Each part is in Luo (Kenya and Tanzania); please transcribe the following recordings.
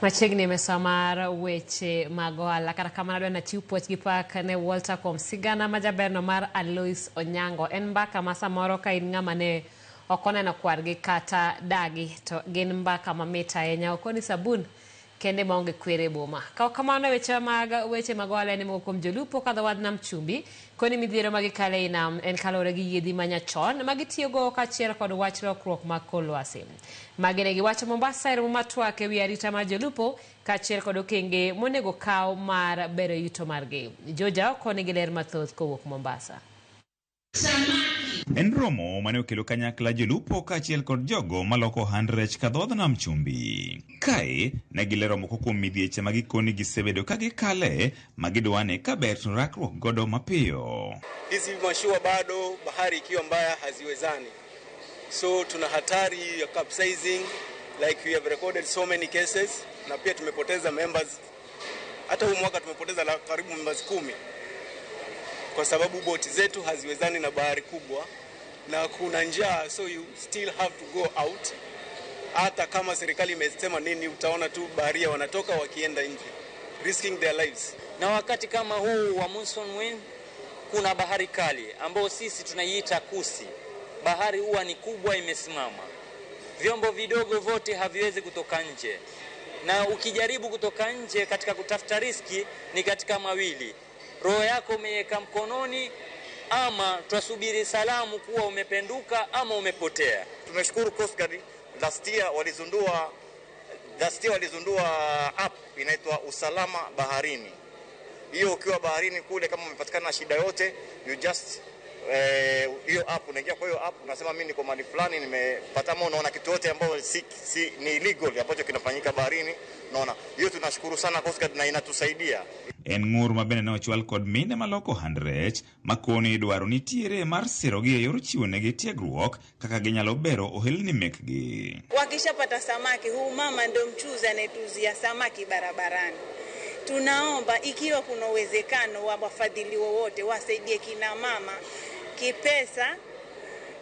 Machiegni e mesa mar weche mag ohala. Kata kamano adwa nachiw puoch gi pak ne Walter kuom sigana majaberno mar Alois Onyango. En mbaka ma samoro ka in ng'ama ne ok oneno kwargi kata dagi to gin mbaka mamit ahinya. Okoni sabun kende maonge kwere e boma. Ka kamano e weche mag weche mag ohala en moko kuom jolupo kadho wadh nam chumbi koni midhiero ma gikale ei nam en kaluwore gi yiedhi ma nyachon ma gitiyogo kaachiel kod wach lokruok mag kor lwasi. Magi ne giwacho Mombasa e romo mar twak e wi arita mar jolupo kaachiel kod okenge monego kaw mar bero yuto margi. Joja oko nigi ler mathoth kowuok Mombasa. En romo mane okelo kanyakla jolupo kaachiel kod jogo maloko ohand rech ka dhodh nam chumbi. Kae ne gilero moko kuom midhieche ma gikoni gisebedo ka gikale ma gidwane ka ber to rakruok godo mapiyo. Hizi mashua bado bahari ikiwa mbaya haziwezani, so tuna hatari ya capsizing like we have recorded so many cases, na pia tumepoteza members. Hata huu mwaka tumepoteza karibu members 10 kwa sababu boti zetu haziwezani na bahari kubwa na kuna njaa, so you still have to go out. Hata kama serikali imesema nini, utaona tu baharia wanatoka wakienda nje risking their lives. Na wakati kama huu wa monsoon wind kuna bahari kali ambayo sisi tunaiita kusi. Bahari huwa ni kubwa, imesimama, vyombo vidogo vyote haviwezi kutoka nje, na ukijaribu kutoka nje katika kutafuta riski ni katika mawili, roho yako umeiweka mkononi ama twasubiri salamu kuwa umependuka ama umepotea. Tumeshukuru Coast Guard, last year walizundua app inaitwa Usalama Baharini. Hiyo ukiwa baharini kule kama umepatikana na shida yote, you just hiyo app unaingia kwa hiyo app unasema mimi niko mahali fulani nimepata, ama unaona kitu yote ambayo si ni illegal ambacho kinafanyika baharini, unaona. Hiyo tunashukuru sana Coast Guard na inatusaidia. En ng'ur ma bende ne ochwal kod mine maloko ohand rech makoni dwaro nitiere mar sirogi e yor chiwo negi tiegruok kaka ginyalo bero ohelni mekgi. Wakishapata samaki, huu mama ndio mchuzi anayetuuzia samaki barabarani. Tunaomba ikiwa kuna uwezekano wa wafadhili wowote wasaidie kina mama kipesa,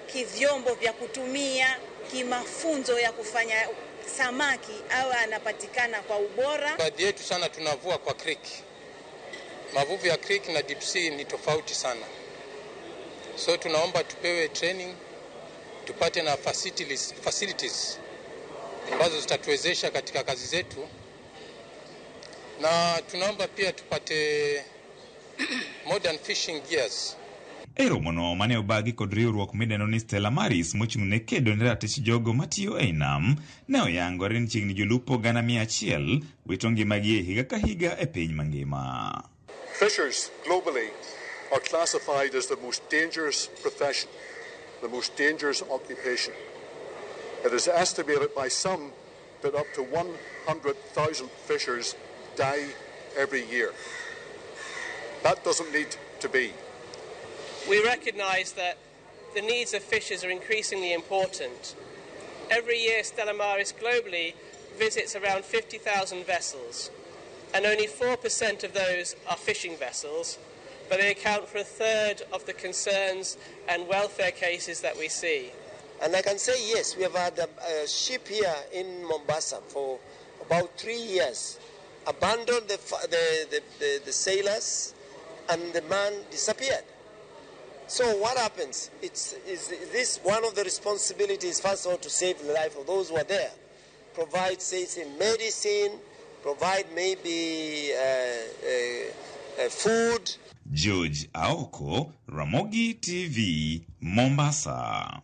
kivyombo vya kutumia, kimafunzo ya kufanya samaki awe anapatikana kwa ubora. Baadhi yetu sana tunavua kwa creek. Mavuvi ya creek na deep sea ni tofauti sana. So tunaomba tupewe training, tupate na facilities ambazo zitatuwezesha katika kazi zetu. Na tunaomba pia tupate modern fishing gears. E romono mane obagi kod riwruok midendo ni Stella Maris mochung' ne kedo ne ratich jogo matiyo ei nam, ne oyangore ni chiegni jolupo 100,000 wito ngimagi e higa ka higa e piny mangima. Fishers globally are classified as the most dangerous profession, the most dangerous occupation. It is estimated by some that up to 100,000 fishers die every year. That doesn't need to be. We recognise that the needs of fishers are increasingly important. Every year Stella Maris globally visits around 50,000 vessels, and only 4% of those are fishing vessels, but they account for a third of the concerns and welfare cases that we see. And I can say yes, we have had a ship here in Mombasa for about 3 years, abandoned the sailors, and the man disappeared. So what happens? Is this one of the responsibilities, first of all, to save the life of those who are there, provide, say, medicine, provide maybe food. George Aoko, Ramogi TV, Mombasa.